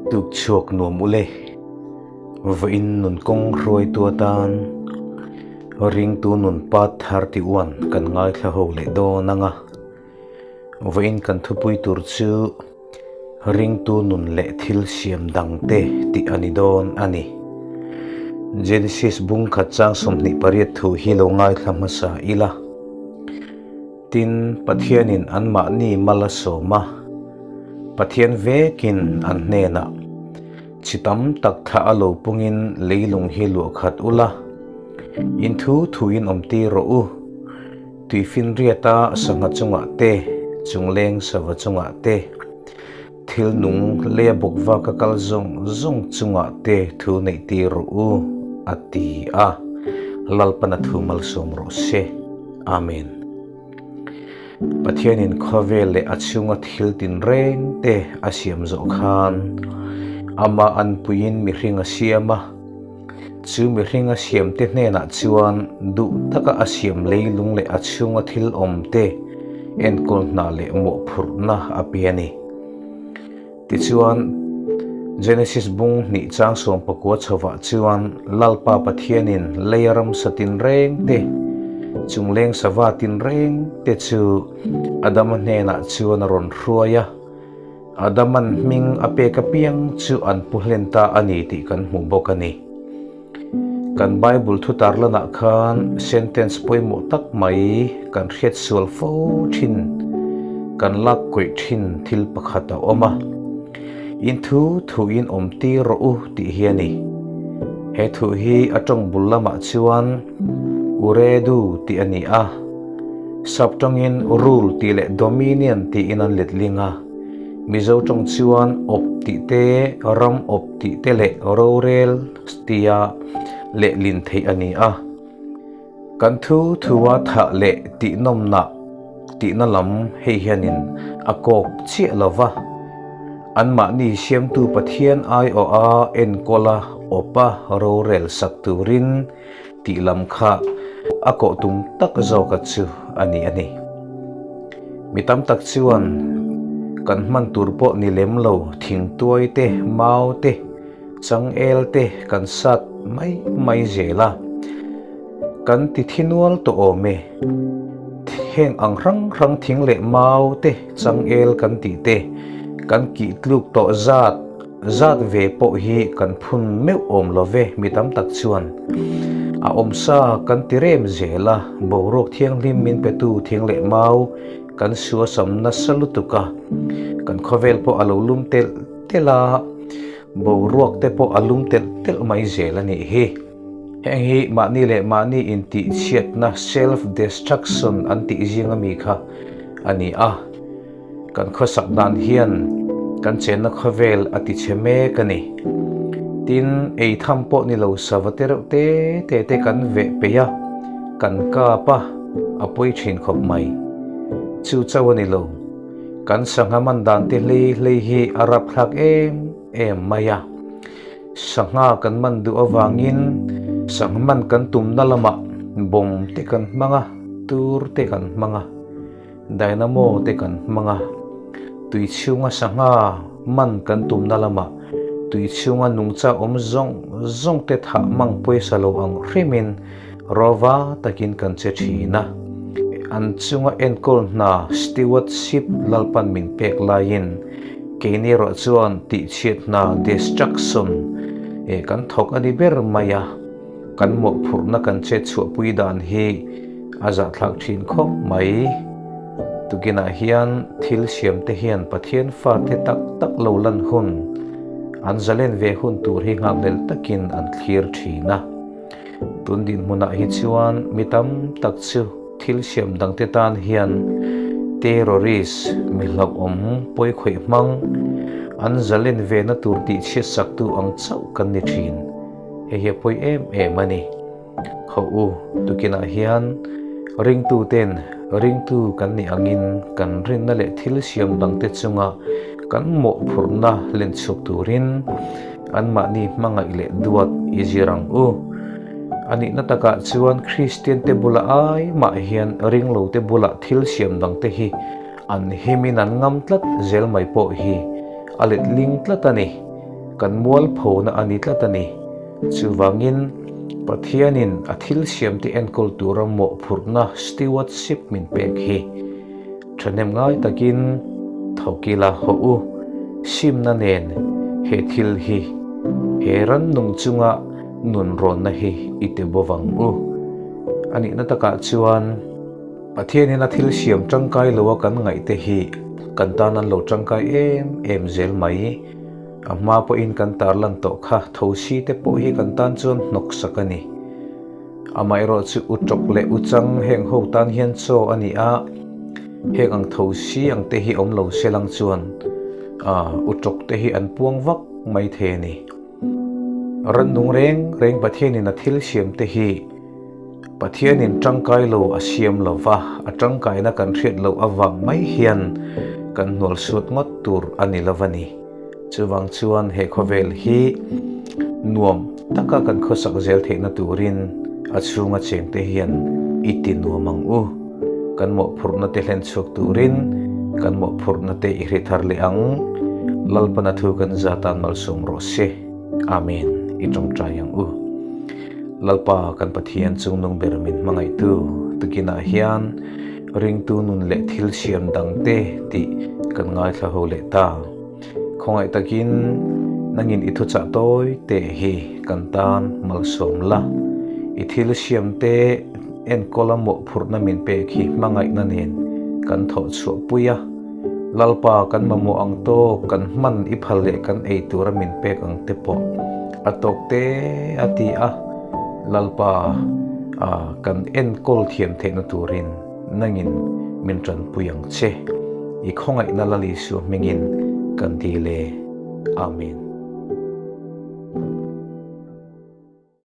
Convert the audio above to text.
Tuk chhuak nuam ule, vawiin nun kawng hruaitu atan ringtu nun pat 31 kan ngaithla ho leh dawn ang a. Vawiin kan thupui tur chu ringtu nun leh thil siam dangte tih a ni dawn a ni. Genesis bung khat chang 28 thu hi lo ngaithla hmasa ila. Tin, Pathianin anmahni mal a sawm a, Pathian vekin an hnenah, Chi tam tak thlah a lo pungin leilung hi luah khat ula, in thu thuin awm tir rawh u. Tuifinriata sangha chungah te, chungleng sava chungah te, thil nung leia bawk vaka kal zawng zawng chungah te thu neih tir rawh u, a ti a. Lalpan a thu malsawm rawh se. Amen. Pathianin khawvel leh a chhunga thil tinreng te a siam zawh khan amah anpuiin mihring a siam a. Chu mihring a siam te hnenah chuan duh taka a siam leilung leh a chhunga thil awm te enkawl hna leh mawhphurhna a pe a ni. Tichuan, Genesis bung hnih chang 19 chhovah chuan Lalpa Pathianin leia ramsa tinreng te, chungleng sava tinreng te chu Adama hnenah chuan a rawn hruai a. Adaman hming a pek apiang chu an pu hlen ta a ni tih kan hmuh bawk a ni. Kan Bible thu tarlanah khan sentence pawimawh tak mai kan hriat sual fo thin, kan lak kawih thin thil pakhat a awm a. In thu thuin awm tir rawh u tih hi a ni. He thu hi a tawng bul lamah chuan Uredu tih a ni a. Sap tawngin rule tih leh dominion tiin an letling a. Mizo tawng chuan awp tih te, ram awp tih te leh rorel tia lehlin theih a ni a. Kan thu thua thah leh tihnawmna tihna lam hei hianin a kawk chiah lo va. Anmahni siamtu Pathian aiawha enkawla awpa rorel sak turin tih lam kha a kawh tum tak zawka chu a ni a ni. Mi tam tak chuan kan hman tur pawh ni lem lo thingtuai te, mau te, changel te kan sat mai mai zel a. Kan ti thi nual tawh awm e. Heng ang hrang hrang thing leh mau te, changel kan tih te kan kih tluk tawh zat Zat ve pawh hi kan phun meuh awm lo ve mi tam tak chuan a awmsa kan ti rem zel a, boruak thianghlim min petu thing leh mau kan suasam nasa lutuk a, kan khawvel pawh a lo lum telh telh a, boruak te pawh a lum telh telh mai zel a nih hi. Heng hi mahni leh mahni intihchhiatna, self destruction, an tih zing ami kha a ni a. Kan khawsak dan hian kan chenna khawvel a ti chhe mek a ni. Tin, ei tham pawh ni lo sava te reuh te te te kan veh peih a, kan kap a, a pawi thin khawp mai. Chu chauh a ni lo. Kan sangha man dan te hlei hlei hi a rapthlak em em mai a. Sangha kan man duh avangin sangha man kan tumna lamah bawm te kan hmang a, tur te kan hmang a. Dynamo te kan hmang a, tui chhunga sangha man kan tumna lamah tui chhunga nungcha awm zawng zawng te thah mang pawisa lo ang hrimin rawva takin kan che thin a. An chunga enkawl hna stewardship Lalpan min pek laiin keini erawh chuan tihchhiat hna destruction kan thawk a ni ber mai a. Kan mawhphurhna kan chet chhuahpui dan hi a zahthlak thin khawp mai. Tukinah hian thil siamte hian Pathian fate tak tak lo lan hun, an zalen ve hun tur hi nghakhlel takin an thlir thin a. Tun dinhmunah hi chuan mi tam tak chu thil siam dangte tan hian terrorist, mi hlauhawm pawikhawih hmang, an zalen vena tur tihchhiatsaktu ang chauh kan ni thin. Hei hi a pawi em em a ni. Ho u, tukinah hian ringtu ten ringtu kan nih angin kan rinna leh thil siam dangte chunga kan mawhphurhna len chhuak turin anmahni hmangaih leh duat i zir ang u. A nihna takah chuan Kristian te bula ai mah hian ringlo te bula thil siam dangte hi an himin an ngam tlat zel mai pawh hi a letling tlat a ni. Kan mualphona a ni tlat a ni. Chuvangin, Pathianin a thil siamte enkawl tura mawhphurhna, stewardship, min pek hi thahnem ngai takin thawk ila haw u. Simna nen he thil hi he rannung chunga nunrawnna hi i ti bawk ang u. A nihna takah chuan Pathianin a thil siam tangkai loa kan ngaihte hi kan tan an lo tangkai em em zel mai. A hma pawhin kan tarlan tawh kha thosi te pawh hi kan tan chuan hnawksak a ni. Amaherawh chu u tawk leh u chang heng ho tan hian chaw a ni a, heng ang thosi ang te hi awm lo se lang chuan u tawk te hi an puang vak mai thei a ni. Rannung reng reng Pathianin a thil siam te hi Pathianin tangkai lo a siam lo va, a tangkaina kan hriat loh avang mai hian kan hnual suat ngawt tur a ni lo a ni. Chuvang chuan he khawvel hi nuam taka kan khawsak zel theihna turin a chhunga chengte hian i ti nuam ang u. Kan mawhphurhna te hlen chhuak turin kan mawhphurhna te i hre thar leh ang. Lalpana thu kan za tan malsawm rawh se. Amen. I tawngtai ang u. Lalpa kan Pathian chungnung ber min hmangaihtu tukinah hian ringtu nun leh thil siam dangte tih kan ngaithla ho leh ta. Khawngaih takin nangin i thuchah tawi teh hi kan tan malsawm la. I thil siamte enkawla mawhphurhna min pek hi hmangaihna nen kan thawh chhuah pui a. Lalpa kan mamawh ang tawk, kan hman i phal leh kan ei tura min pek ang te pawh a tawk te a ti a, Lalpa kan enkawl thiam theihna turin nangin min tanpui ang che. I khawngaihna Lal Isua hmingin kan dil e. Amen.